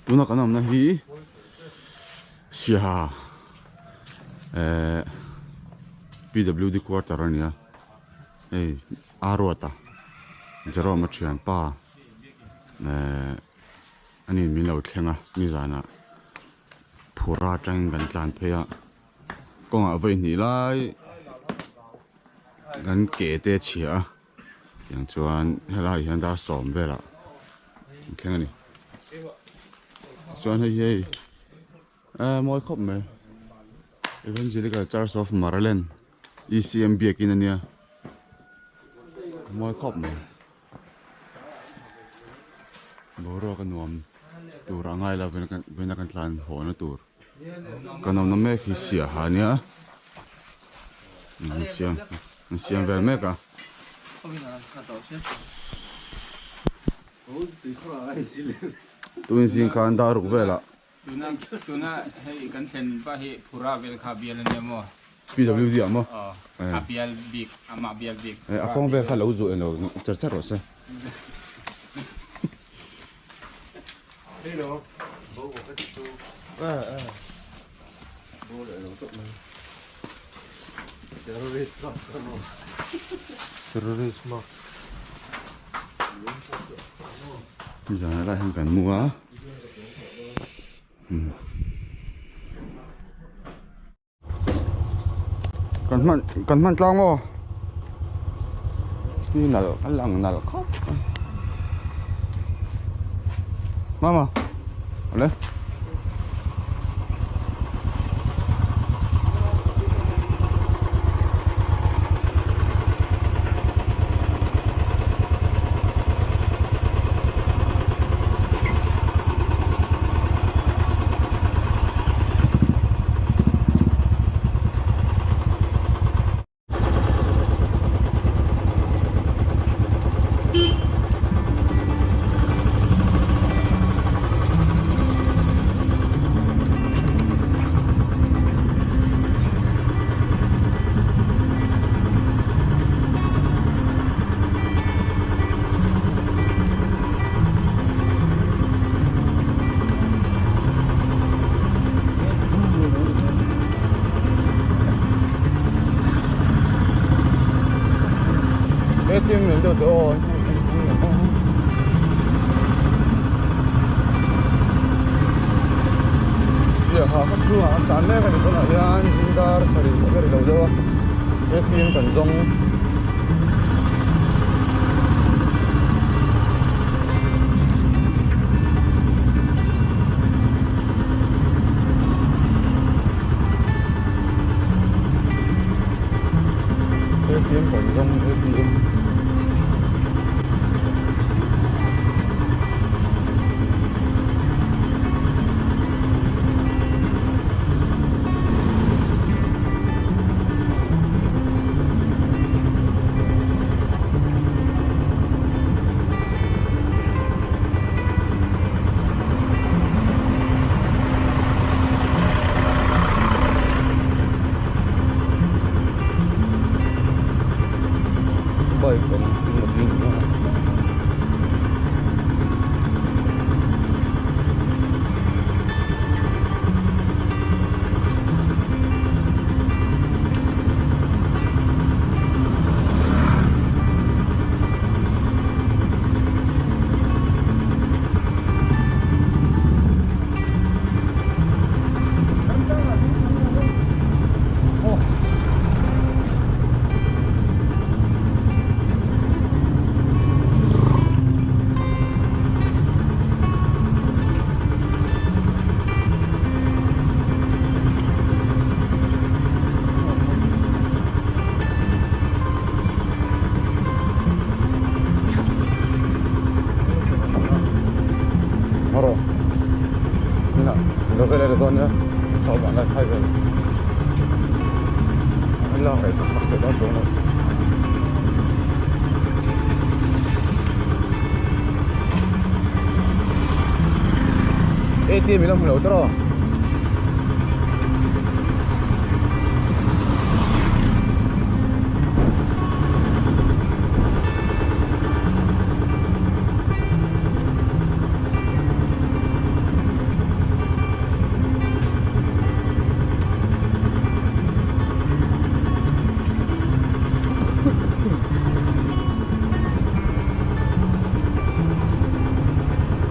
Tuna kan awmna hi Siaha eh PWD quarter a ni a hei Aruata Jerome a thianpa eh a ni min lo thleng a nizanah phura atangin kan tlan phei a kawngah vawi hnih lai kan ke te a chhia a tiang chuan helaiah hian dar sawm velah an thleng a ni chuan hei hi hei eh mawi khawp mai Evangelical Church of Maraland E_C_M biakin a nia mawi khawp mai. Boruak a nuam tur a ngai lo vawiin a kan tlan haw na tur kan awmna mek hi siaha a nia an siam an siam vel mek a. Tun zing khan dar ruk velah. Tuna hei kan thlen pa hi Phura vel kha bial a nia maw? PWD ah maw? Aw, a bial bik, amah bial bik. A kawng vel kha lo zuah eng lo char char rawh se. Zan lai hian kan mu a. Kan hman kan hman tlang maw hi nalh a lang nalh khawp mai mama awle. ATM min deuh teh aw Siaha khaw chhungah an tlan mek a ni tunah hian zingdar sarih a ri lo deuh a ATM kan zawng. ATM kan zawng ATM Bike awm ding a ding a. ATM in a hmu lo tawh a.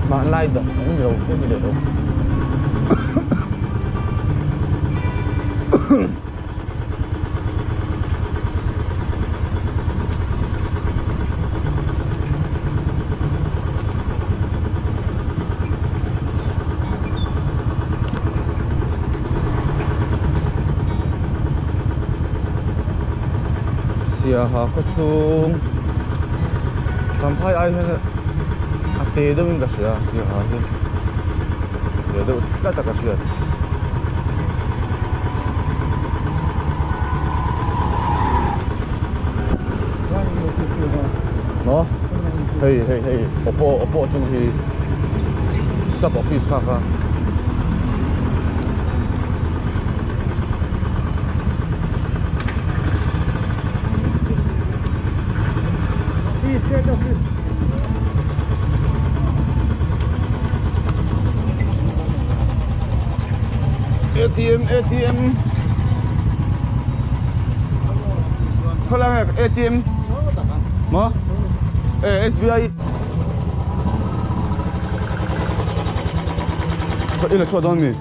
Hmanlai dang an ni lo a ni leh lo. Siaha khaw chhung Champhai ai hian a te deuhin ka hria Siaha hi te deuh tlat a ka hriat. Maw hei hei hei oppo oppo chu hi sub office kha kha. ATM ATM khawlai nge ATM maw e SBI i la chhuah dawn mi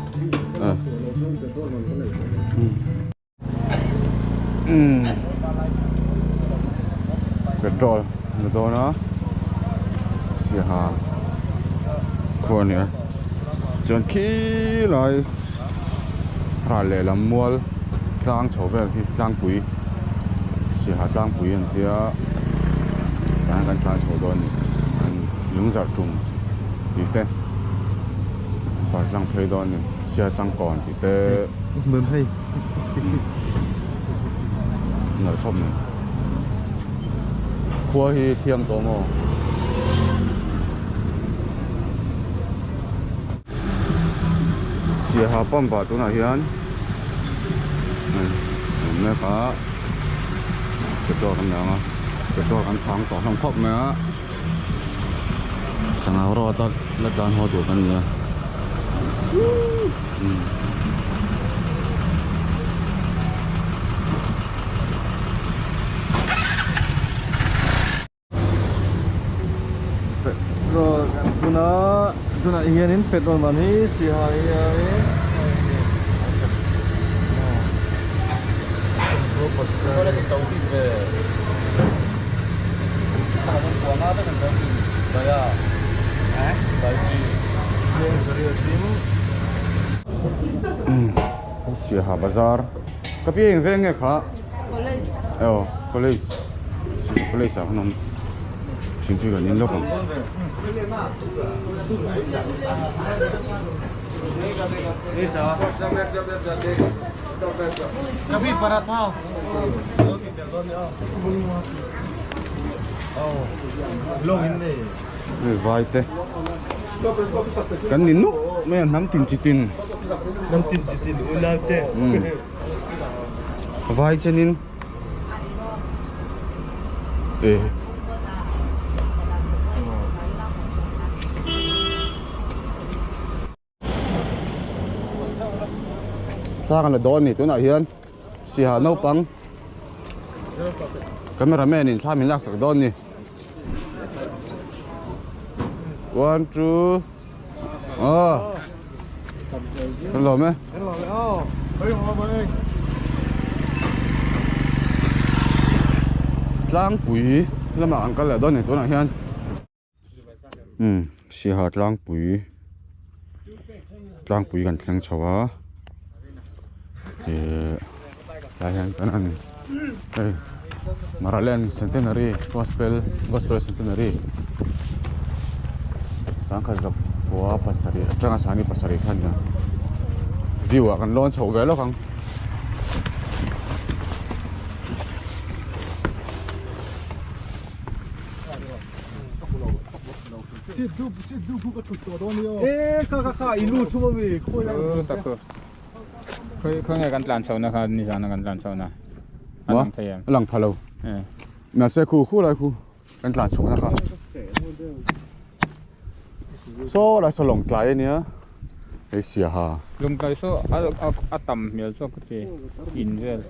Petrol la dawn a siaha khua a ni a chuan khilai ral lehlam mual tlang chho vel khi tlangpui siaha tlangpui an tia tah hian kan tlan chho dawn a ni an lungzarh tum tih te par tlang phei dawn a ni siaha changkawn tih te. Nalh khawp mai. Khua hi thiam tawh maw? Siaha pump ah tunah hian awm mek a petrol kan dang a petrol kan thang tawh hlawm khawp mai a sangha road a la tlan haw tur kan ni a. Petrol kan phun a tunah hianin petrol man hi sihal hianin Siaha bazar ka pi eng veng nge kha College aw college Siaha college ah khan awm thingpui kan in lawk ang. Hei vai te kan ni nuk mai a hnam tin chi tin hnam tin chi tin unau te vai chenin e Thla kan la dawn a ni tunah hian siaha naupang camera man in thla min laksak dawn a ni one two aw kan lawm e tlangpui lamah an kal leh dawn a ni tunah hian. Umm Siaha tlangpui tlangpui kan thleng chho a ihh tlai hian kan han hei Maraland Centenary Gospel Gospel Centenary sangkhat zakua pasarih atanga sangni pasarih kha a ni a view ah kan lawn chho ve lawk ang. Khawnge kan tlan chho na kha nizan a kan tlan chho na a lang thei em a lang pha lo mahse khu khu lai khu kan tlan chho na kha saw lai saw lawng tlai ania hei siaha lawng tlai saw a tam hmel zawk ka ti in vel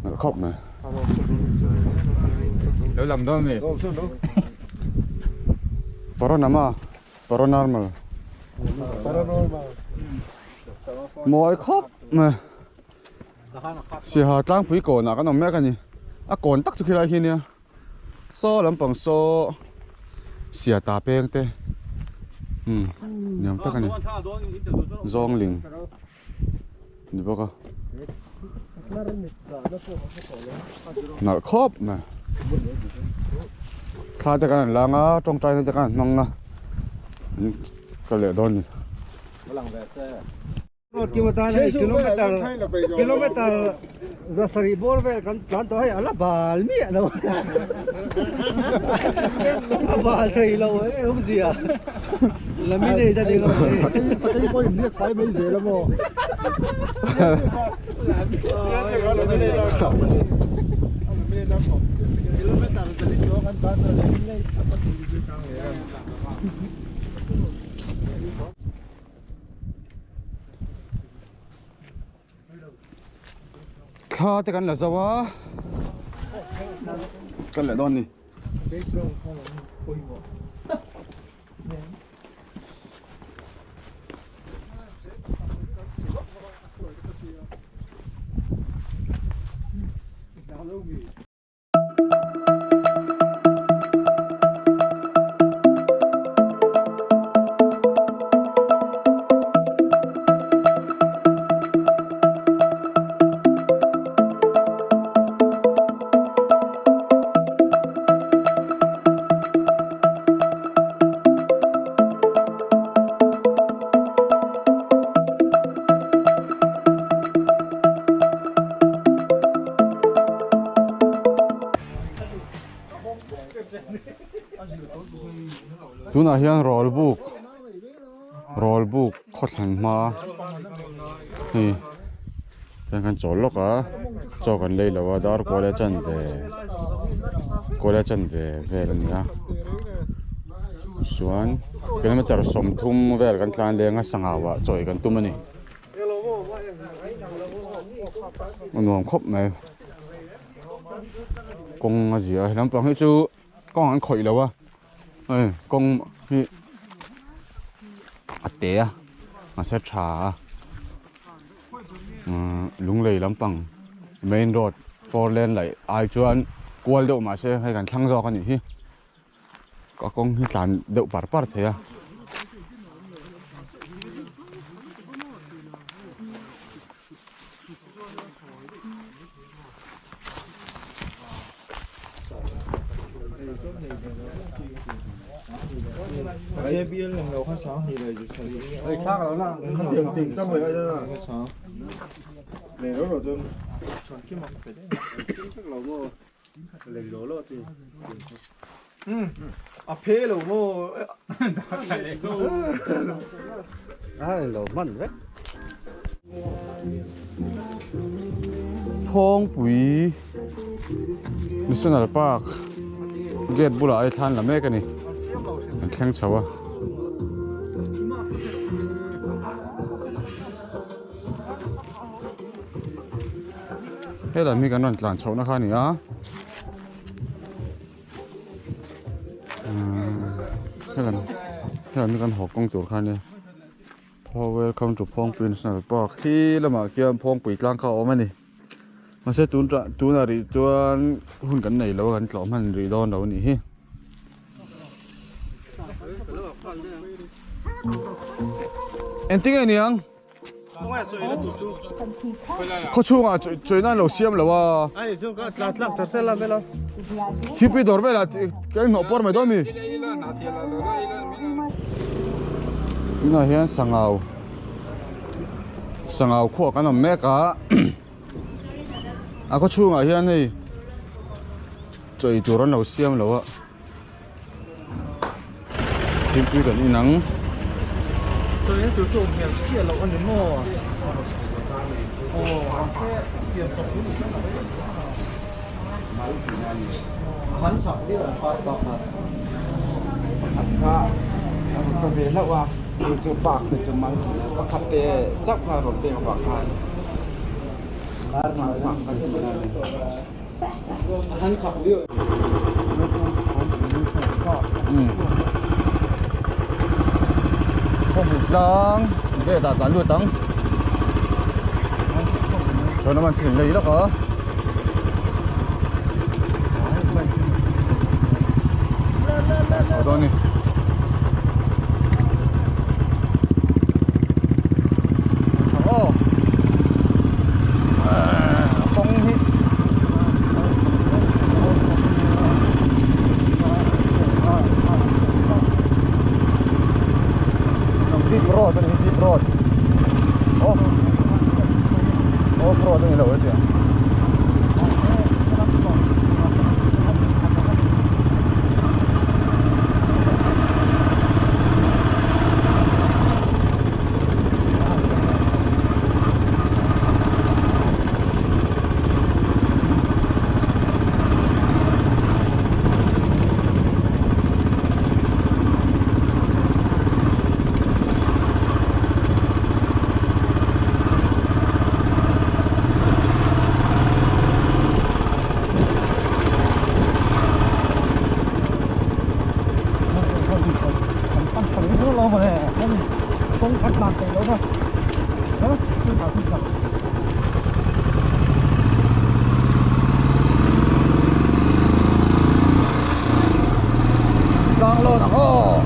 nalh khawp mai. Lo lang dawn mi? Paranama. Paranormal. Mawi khawp mai. Siaha tlangpui kawnah kan awm mek a ni. A kawn tak chu khilai hi nia. Saw lampang saw Siata peng te umm ni awm tak a ni. Zawngling ni bawk a. Nalh khawp mai. Thla te kan han lang a tawngtaina te kan han hmang a ka leh dawn a ni. Kilometer zasarih bawr vel kan tlan tawh hei a la bal miah lo a bal thei lo e awmzia la mi nei ta ding Sakei pawh inhniak fai mai zel a maw? Thla te kan la zo a kan leh dawn ni. Tunah hian rawl buk rawl buk khawthlan hma hei chuan kan chawl lawk a chaw kan lei lo a dar kual a chanve kual a chanve vel a ni a chuan kilometer sawmthum vel kan tlan leng a sangha ah chawi kan tum a ni. A nuam khawp mai kawng a zia a lampang hi chu kawng an khawih lo a hei kawng hi a te a mahse a tha a umm lunglei lampang main road four lane laih ai chuan kual deuh mahse hei kan thlang zawk a nih hi. Ka kawng hi tlan deuh par par thei a. A phe lo maw a lo hman vek. Phawngpui National Park gate bulah ai thlan la mek a ni an thleng chho a. Helam hi kan rawn tlan chhohna kha a ni a. Helam helam hi kan haw kawng tur kha a nia Phaw welcome to Phawngpui National Park hi lamah khian Phawngpui tlang kha a awm a ni mahse tun tah tunah rih chuan hun kan nei lo a kan tlawh hman rih dawn lo a nih hi. Engtin nge niang? Khaw chhungah chawina an lo siam lo a. Thingpui dawr velah ka inhnawh pawr mai dawn mi. Tunah hian sangau sangau khuah kan awm mek a a khaw chhungah hian hei chawi tur an lo siam lo a. Thingpui kan in ang. Sawi tur chu awm hmel chiah loh a ni maw? Aw siam chawp chu ni chuan a rei Han chak viau ang park bak a. Pakhat kha a rawn ka ve hlauh a, chu chu park te chu mal pakhat te chauh kha a rawn pek avang khan park kan tih na a ni. Tlang gate ah tlan lut ang chuan a man thil lei lawk a. Chho dawn a ni. Aw a kawng hi jeep road a ni jeep road off off road a ni lo hetiang. Tlang lawn ang aw.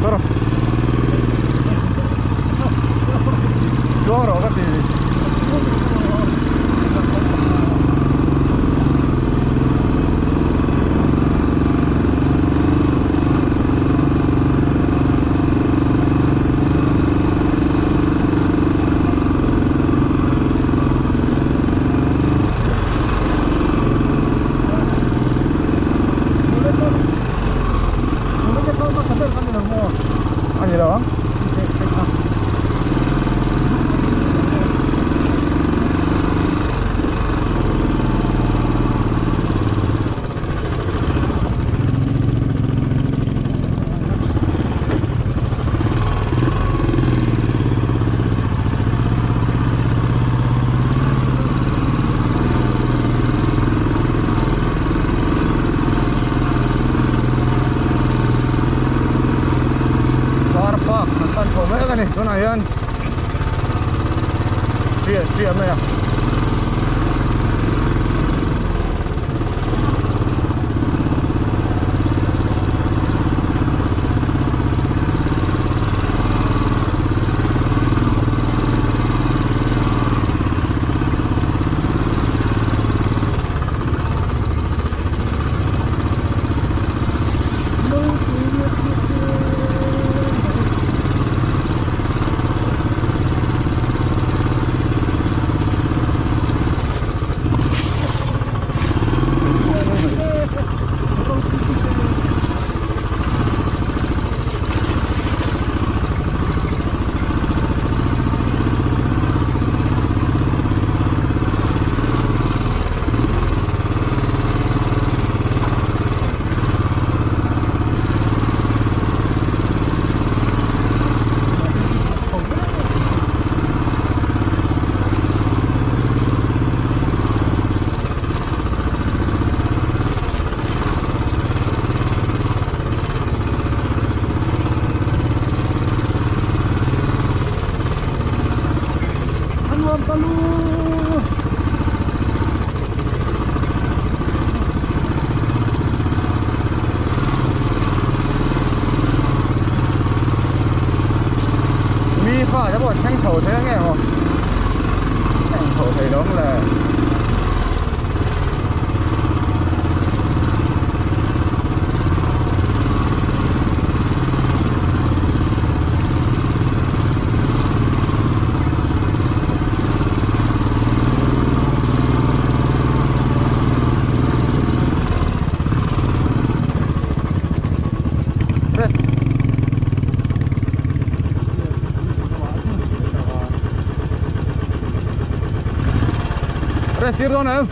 Tara. Chuang rawh ka ti. A ni lo ang. Car park an pan chho mek a ni tunah hian ṭiah ṭiah mai a. Mi kha te pawh thleng chho thei ang em aw thleng chho thei lo ang le. Press. Press tir dawn em?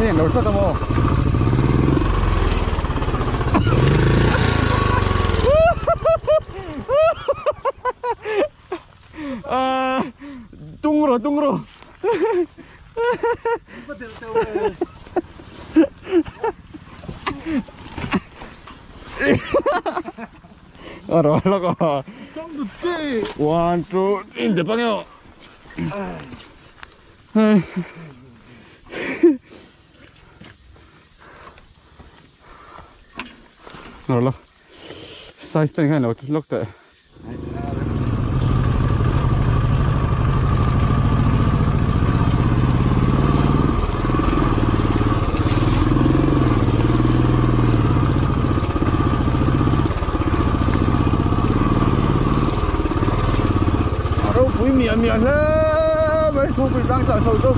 hian lo tlat a maw tung rawh tung rawh a rawh lawk a one two in te pang emaw hei rawh lawk size te hian lo lawk teh. A ropui miah miah hle mai thupui tlang chah chho chu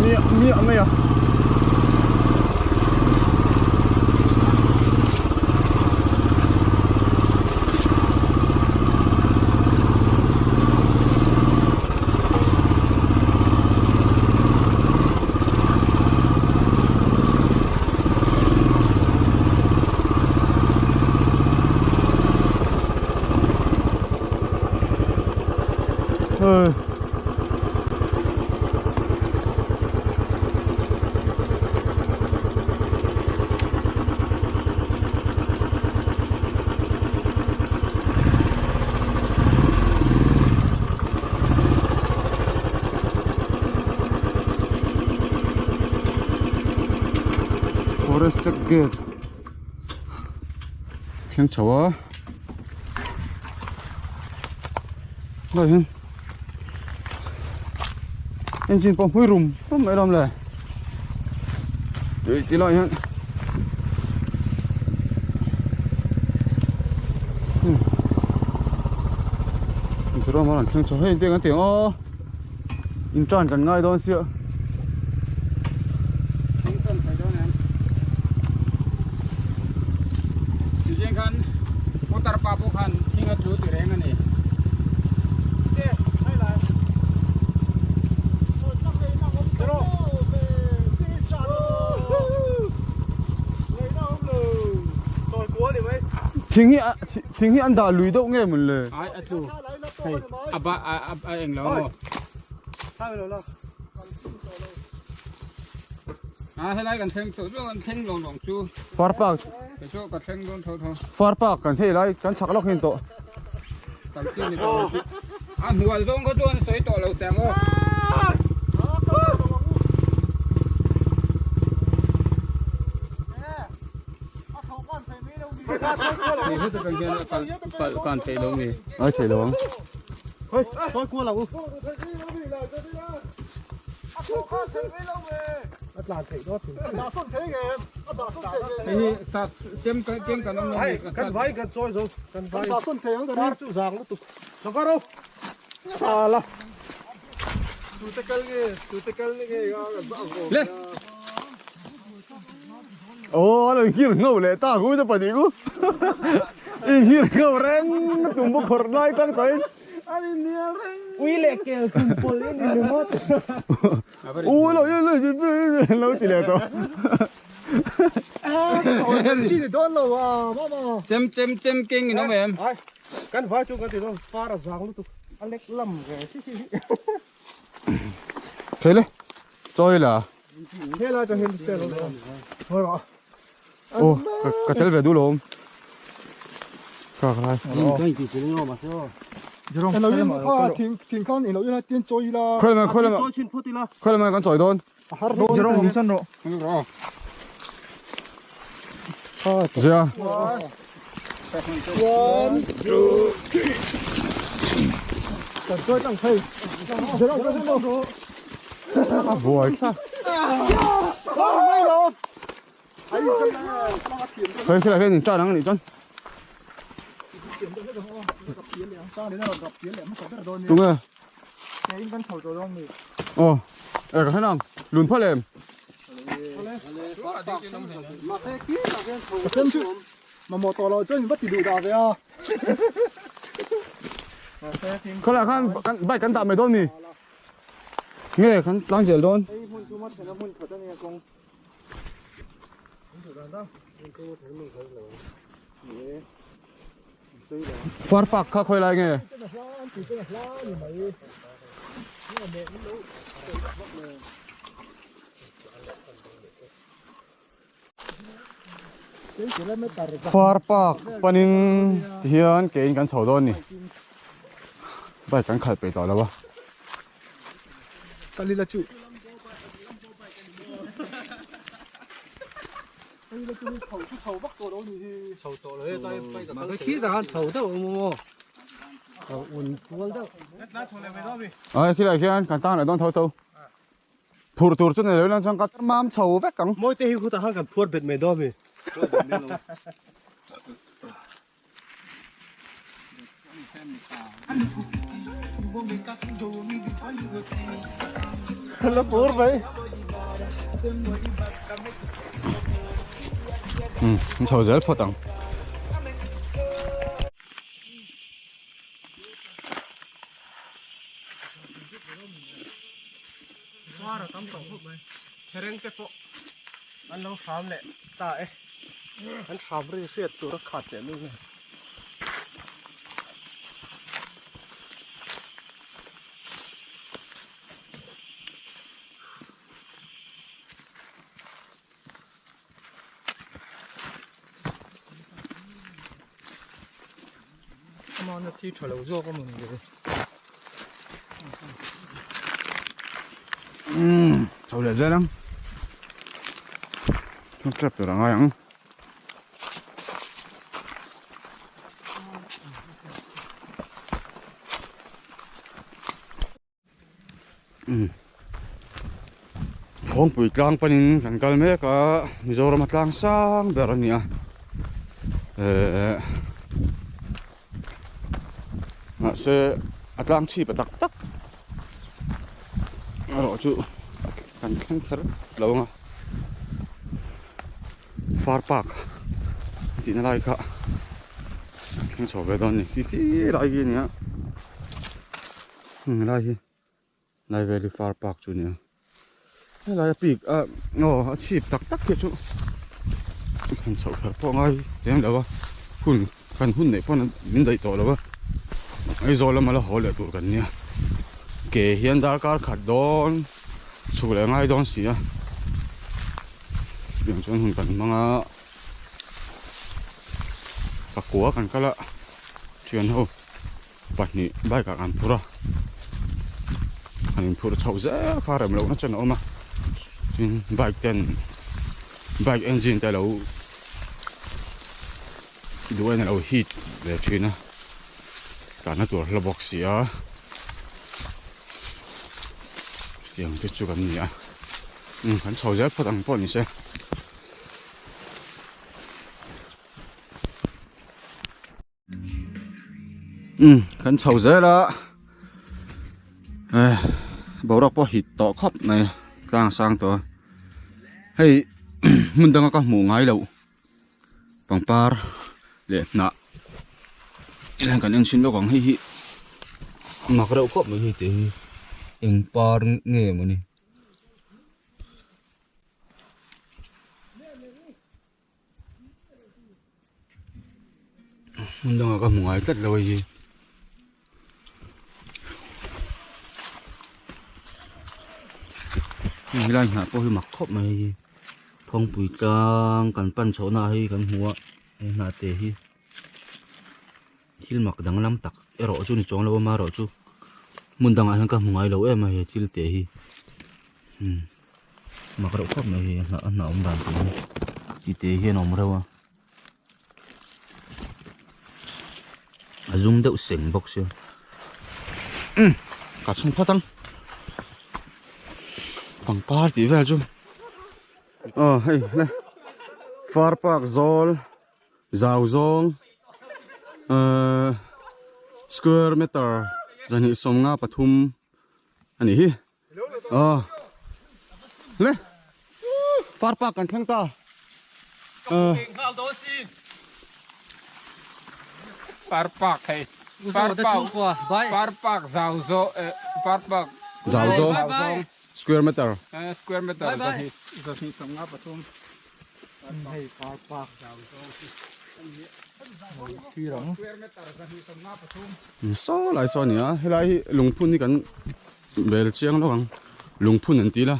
miah miah mai a. Forest check gate thleng chho a Lai hian engine pawh hmui rum rum mai ram le tui ti lai hian Mizoram a rawn thleng chho hei engtiang kan tih ang aw in tan kan ngai dawn sia. Tihian khan motor pa pawh khan thing a tlu ti reng a ni. Thing hi thing hi an dah lui deuh nge mawn le? Ai a tlu hei a ba a a eng lo maw? A helai kan thleng tawh chu kan thleng lawng lawng chu. Far park. Kei chu ka thleng dawn tho tho. Far park kan hei lai kan chhak lawk hin tawh. Kan chi ni tawh lo. A hnual zawng kha chuan sawi tawh lo teh ang aw. Hei heta tang hian a kal kal kan theih lo mi. Ai theih lo ang. Hei hi sat chem chem kan awm lo mi. Kan vai kan chawi zo kan vai par chu zang lutuk sawkar o sala tute kal nge tute kal nge Le. Aw a lo nghir ngho leh ta ku te pahnih ku i nghir ngho reng tum bawk khawrh lai tang tawhin an inhnial reng ui leh kel tum pawlh i ni ringawt u lo lo ti leh tawh Chem chem chem keng in awm em. Kan vai chu kan ti dawn far a zang lutuk a lek lam ve si si Thei le chawi la. Helai chu hian tel awm Aw ka tel ve duh lo awm. Ka ka lai. Khawi lamah khawi lamah khawi lamah kan chawi dawn. Zia. A buai thlak. Hei khilai hian in tan ang anih chuan. Tunge? Aw, e ka hre nang, lun phal em? Khawlaiah khan bike kan dah mai dawn mi? Nge kan tlang zel dawn? Far park kha khawi lai nge? Far park panin tihian kein kan chho dawn ni. Bike kan khalh peih tawh lo a. Kalila chu. Ai khilai khian kan tang leh dawn tho tho. Phur tur chu nei lo ila chuan ka mam chho vek ang. Mawi te hi khutah khan kan phuar bet mai dawn mi. La pur mai. Um chho zel phawt ang. Var a tam tawh khawp mai. Thereng te pawh an lo hram leh ta e. An hram ri hriat tur a khat leh luh nge. Amana thi tha lo zawk a mawn le. Umm chho leh zel ang. Thil tlep tur a ngai ang. Phawngpui tlang panin kan kal mek a Mizoram a tlang sang ber a ni a ehh mahse a tlang chhip a tak tak erawh chu kan thleng kher lo ang a far park tihna lai kha kan thleng chho ve dawn a ni khi khi lai hi a ni a. Heng lai hi Lai Valley Far Park chu a ni a helai a peak a aw a chhip tak tak hi chu han chhoh kher pawh a ngai lem lo a hun kan hun neih pawn min daih tawh lo a Aizawl lama la haw leh tur kan nia ke hian darkar khat dawn chhuk leh a ngai dawn si a tiang chuan hun kan hmang a pakua kan kal a thian ho. Pahnih bike ah kan phur a an inphurh chhoh zel kha rem lohna chen a awm a tin bike ten bike engine te alo duh en alo heat ve thin a tlanna tur hla bawk si a tiang te chu kan ni a umm kan chho zel phawt ang pawh ni se. Umm kan chho zel a eh boruak pawh hit tawh khawp mai tlang sang tawh a hei hmun danga ka hmuh ngai loh pangpar leh hnah hian kan en chhin lawk ang hei hi mak reuh khawp mai hei te hi eng par nge mawni. Hmun dangah ka hmu ngai tlat lo hei hi. Heng helai hnah pawh hi mak khawp mai hei hi. Phawngpui tlang kan pan chhohna hi kan hmu a he hnah te hi thil mak danglam tak erawh chu ni chuang lo a amaherawh chu hmun dangah hian ka hmu ngai lo em a he thil te hi umm mak reuh khawp mai hei a hnah a hnah awm dan tur hi ti te hian a awm reuh a. A zum deuh seng bawk sia umm ka chhung phawt ang pangpar tih vel chu aw hei le far park zawl zau zawng ehh square meter zahnih sawmnga pathum a nih hi. Aw le far park kan thleng ta Far park hei far park far park zau zo far park zau zo zau zawng. Square meter. Square meter 223. Hei par park Saw lai saw a ni a helai hi lungphun hi kan bel chiang lawk ang lungphun an ti la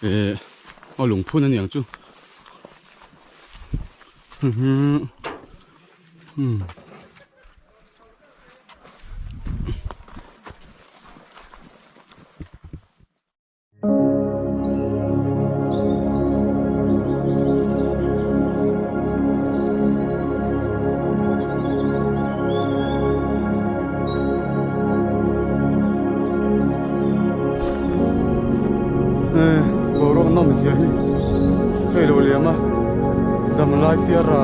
eh aw lungphun a ni ang chu umm. Boruak nawm zia hi hei lo liam a dam lai piar a.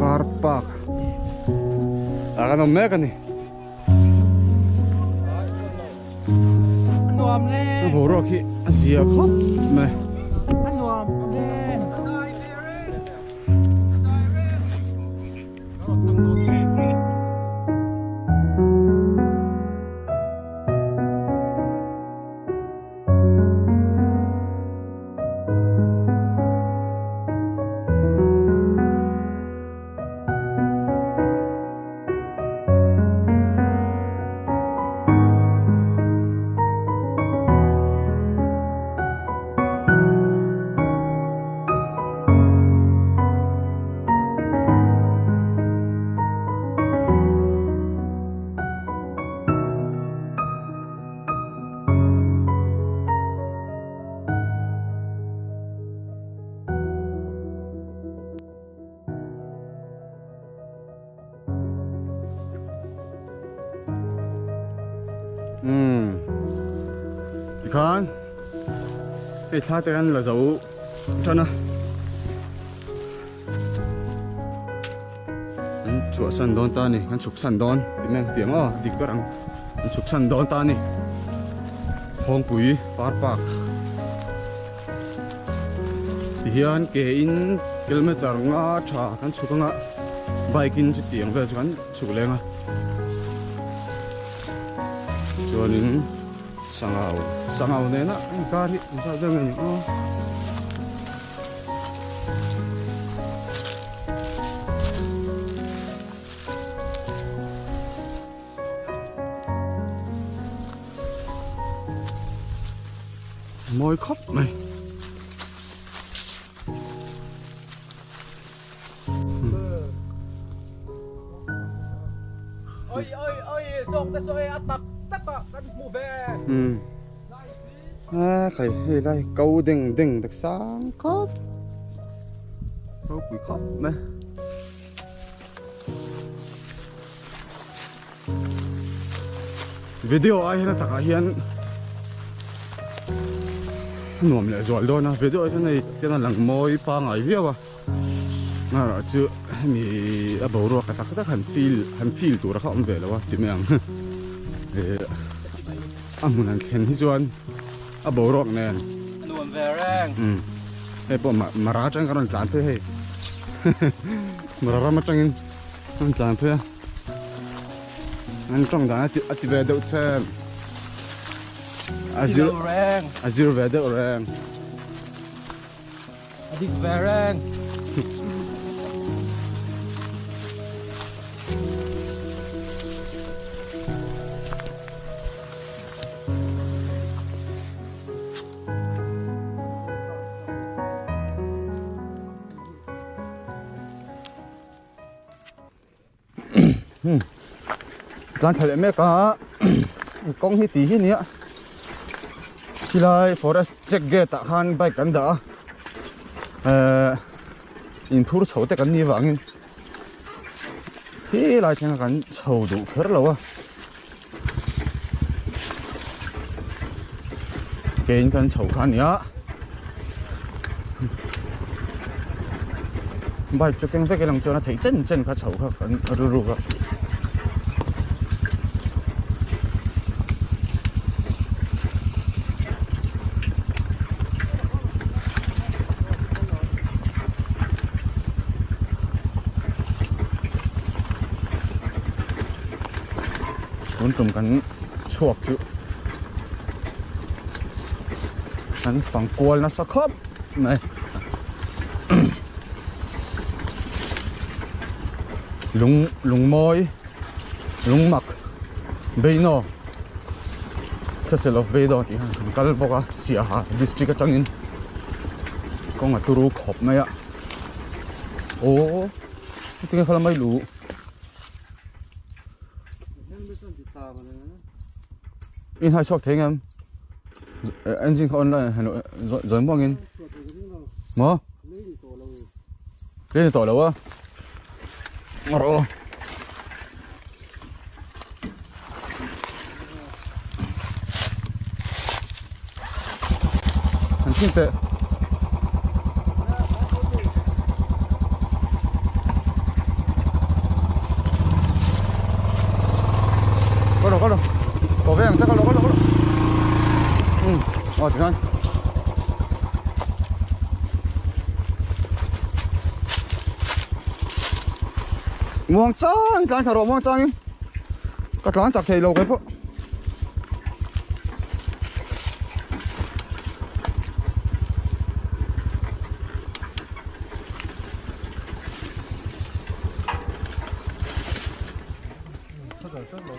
Car park ah kan awm mek a ni. Nuam le. A boruak hi a zia khawp mai. A nuam le. Umm tikhan hei thla te khan la zo tan a an chhuah san dawn ta a ni an chhuk san dawn tih mai ang tiang aw dik ber ang an chhuk san dawn ta a ni Phawngpui far park tihian ke in kilometer nga tha kan chhuk anga bike in chutiang vel chu kan chhuk leng a chuanin sangau sangau nena inkar hi engzat vel nge ni aw. Mawi khawp mai. Oi oi oi zawng te saw e a tak tak a kan hmu ve. Um. A khai hei lai ko deng deng tak sang khawp. Ropui khawp mai. Video ai hian a takah hian a nuam leh zual dawn a video ah hian hei tiang a lang mawi pangai viau a erawh chu hemi a boruak tak tak han feel han feel tur kha a awm ve lo a ti mai ang eh a hmun han thlen hi chuan a boruak nen a nuam ve reng hei pawh mara atang ka rawn tlan phei hei. Mara ram atangin an tlan phei a an tawng dan a ti ve deuh che a zir reng a zir ve deuh reng a dik ve reng Tlan thla leh mek a kawng hi tih hi nia khilai forest check gate ah khan bike kan dah a ehh inphur chho te kan nih vangin khilai thleng a kan chho duh kher lo a kein kan chho kha a ni a bike chu keng vek elang chuan a theih chen chen kha chho kha kan rilru a. Tun tum kan chhuak chu kan fang kual nasa khawp mai lung lungmawi lungmak beino castle of beidawng tih hian kan kal bawk a siaha district atangin kawng a turu khawp mai a aw hetiang kha lamai luh. In hai chhuak thei ngem engine kha on lai zawi muangin maw lei ni tawh lo a rawh aw han chhin teh. Có rồi, có rồi. Có cái chắc có rồi, có rồi, có rồi. Ừ, rồi thì thôi. Muang chang tlan thla rawh muang changin ka tlan chak thei lo keipawh.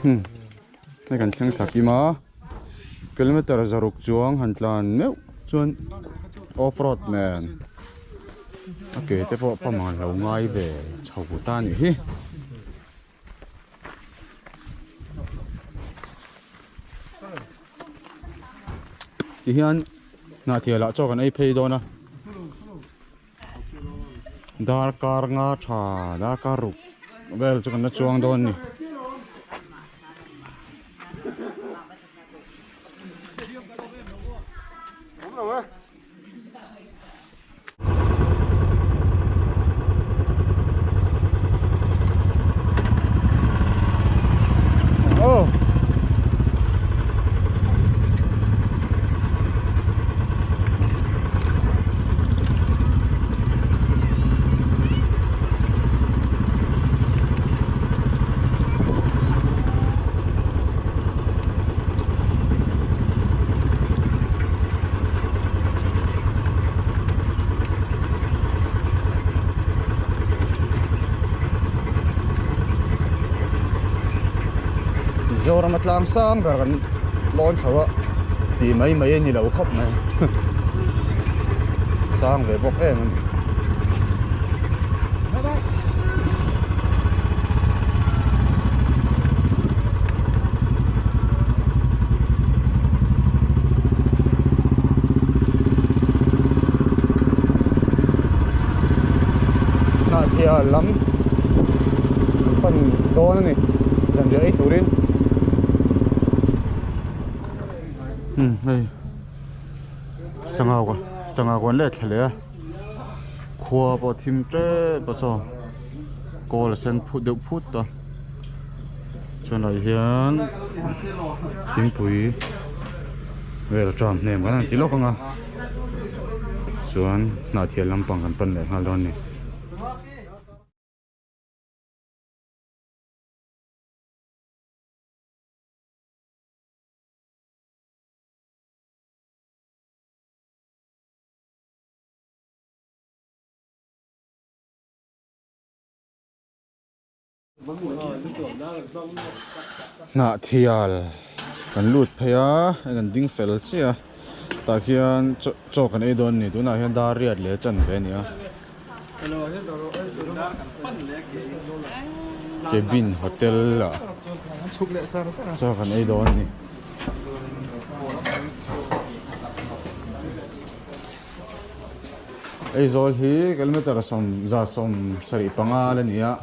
Hmm hei kan thleng thla kim a kilometer zaruk chuang han tlan meuh chuan off road nen a ke te pawh pump ang lo ngai ve chho ta a nih hi. Tihian hnahthia lah chaw kan ei phei dawn a darkar nga tha darkar ruk vel chu kan la chuang dawn a ni. Oh. Mizoram a tlang sang ber kan lawn chho a tih mai mai a ni lo khawp mai sang ve bawk em a ni. Hnahthia lam pan dawn a ni zanriah ei turin umm hei sangha sangha kawn leh thla leh a khua pawh a thim tep a chaw kawl a sen phut deuh phut a chuan ah hian thingpui vel tram hnem kan han ti lawk ang a chuan hnah thial lampang kan pan leh nghal dawn a ni. Hnahthial kan lut phei a hei kan ding fel chiah a tah khian chaw kan ei dawn a ni tunah hian dar riat leh chan ve a ni a cabin hotel ah chaw kan ei dawn a ni. Aizawl hi kilometer 175 la ni a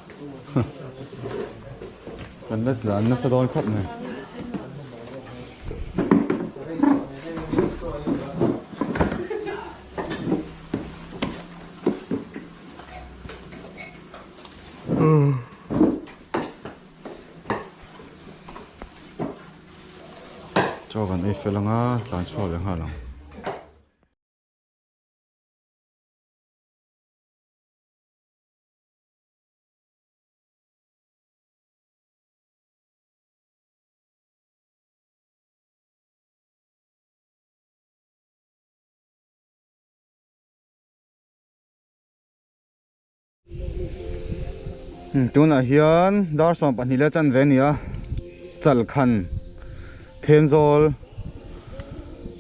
kan la tlan nasa dawn khawp mai. Chaw kan ei fel anga tlan chhuak leh nghal ang. Tunah hian dar 12 leh chanve a ni a Chalkhan Thenzawl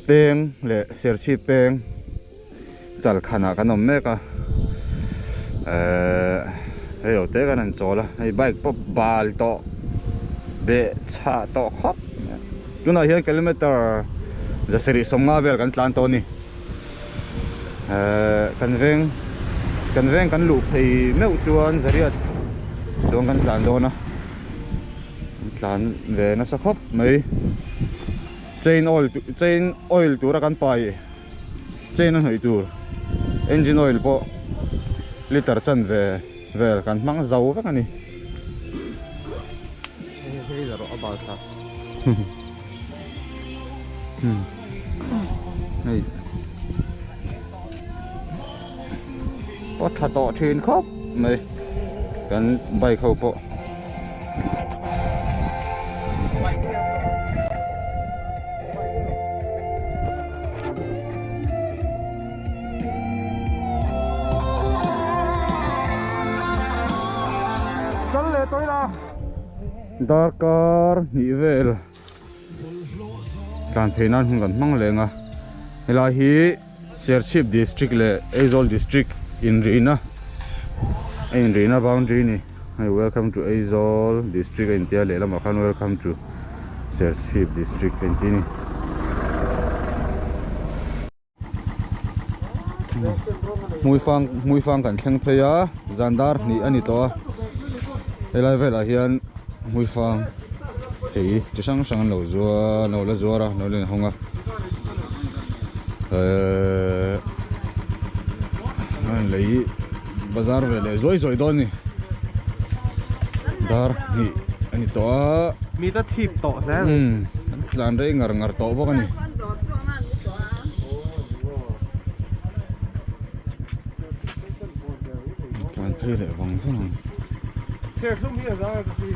peng leh Serchhip peng Chalkhan ah kan awm mek a ehh hei lo te kan han chawl a hei bike pawh bal tawh beh chhah tawh khawp mai tunah hian kilometer 750 vel kan tlan tawh a ni. Ehh kan veng kan veng kan luh phei meuh chuan zariat chuan kan tlan dawn a kan tlan ve nasa khawp mai chain oil chain oil tura kan pai chain a hnawih tur engine oil pawh liter chanve vel kan hmang zo vek a ni. Hei pawh tha tawh thin khawp mai kan bike ho pawh. Darkar hnih vel. Tlan phei nan hun kan hmang leng a helai hi Serchhip district leh Aizawl district inrihna a inrihna boundary a ni hei welcome to Aizawl district a intia lehlamah khan welcome to Serchhip district a inti a ni. Hmuifang Hmuifang kan thleng phei a zan dar hnih a ni tawh a helai velah hian Hmuifang thei chi hrang hrang an lo zuar an lo la zuar a an lo la inhawng a ehh an lei bazar ve leh zuai zuai dawn a ni dar hnih a ni tawh a. Mit a thip tawh hle a ni. Umm an tlan rei ngar ngar tawh bawk a ni. Tlan phei leh vang vang ang. Serthlum hi a zai a ka ti.